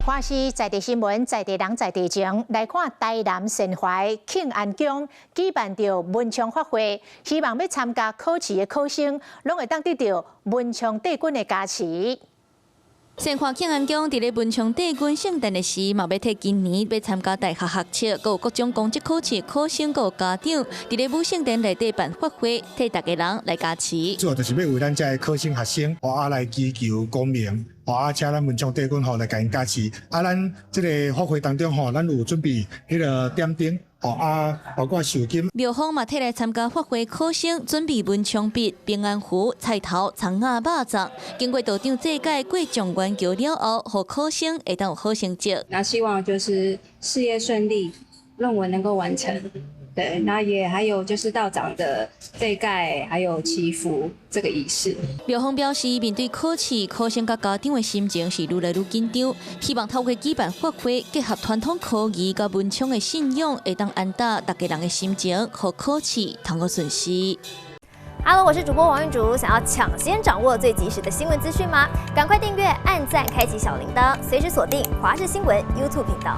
華視在地新聞，在地人，在地情，來看台南善懷慶安宮舉辦著文昌法會，希望欲參加考試的考生，攏會當得著文昌帝君的加持。善化慶安宮佇咧文昌帝君聖誕的時，嘛欲替今年欲參加大學學測，閣有各種公職考試考生，閣有家長，佇咧武聖殿內底辦法會，替逐家人來加持。主要就是欲為咱遮的考生學生，啊來祈求功名，啊請咱文昌帝君吼來共𪜶加持。啊，咱這个法會當中吼，咱有準備彼个點燈，吼啊，包括壽金。廟方嘛替來參加法會考生準備文昌筆、平安符、菜頭、蔥仔、肉粽。經過道長祭改過狀元橋了後，予考生會當有好成績。那希望就是事業順利，論文能夠完成。對，那也還有就是道長的祭改，還有祈福這個儀式。廟方表示，面對考試，考生佮家長的心情是愈來愈緊張，希望透過舉辦法會，結合傳統科儀佮文昌的信仰，會當安撫逐家人的心情，予考試通過順遂。 Hello，我是主播王玉竹，想要搶先掌握最及時的新聞資訊嗎？趕快訂閱、按讚、開啟小鈴鐺，隨時鎖定華視新聞 YouTube 頻道。